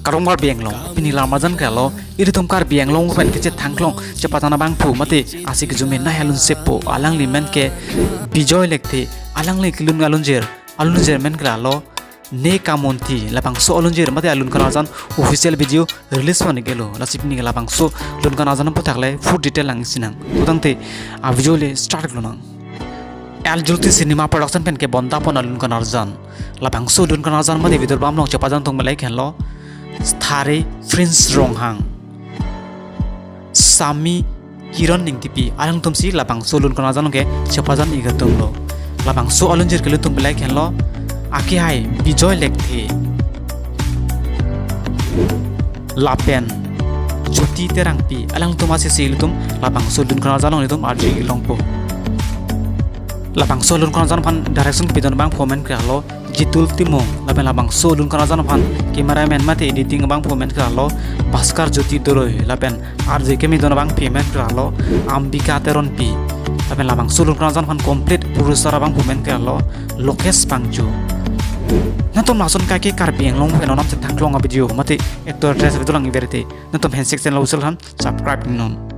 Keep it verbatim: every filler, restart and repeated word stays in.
Arong Karbi Anglong, pini alam arjan ke lo, ilitum Karbi Anglong pen kechethangklong chepathan abangphu mate isi kejume nai alun sepo, alangli amen ke Bijoy Lekthe, alangli kelun alunjir, alunjir amen ke lo Ne Kamonthi, labangso alunjir mate alun kanarjan official video release pon-ik-lo. Lasi pini labangso lun kanarjan aphuthak le full detail lang isi nang. Tangte a video le start lonang. L Julti Cinema Production pen kebonta pon alun kanarjan. Labangso lun kanarjan mate video album along chepajang atum belai henlo Sthare Prince Ronghang, Sami Kiran Engtipi, alangtum si labangso lun kanarjan along ke chepajang-ik atum lo. Labangso alunjir kelun atum belai henlo akehai Bijoy Lekthe lapen Jyoti Terangpi, alangtum asisi ilitum labangso lun kanarjan along ilitum arju-ik longpo. Labangso lun kanarjan aphan direction kedun abangphu amen ke lo Jitul Timung, lapen labangso lun kanarjan aphan cameraman mate editing abangphu amen ke lo Bhaskar Jyoti Doroi, lapen arju keme dun abangpi amen ke lo Ambika Teronpi, lapen labangso lun kanarjan aphan complete producer abangphu amen ke lo Lokesh Pangju. Nangtum lason kaike Karbi Anglong pen onam chethangklong a video mate actor actress video lang iverite, nangtum handshake channel usel han subscribe non.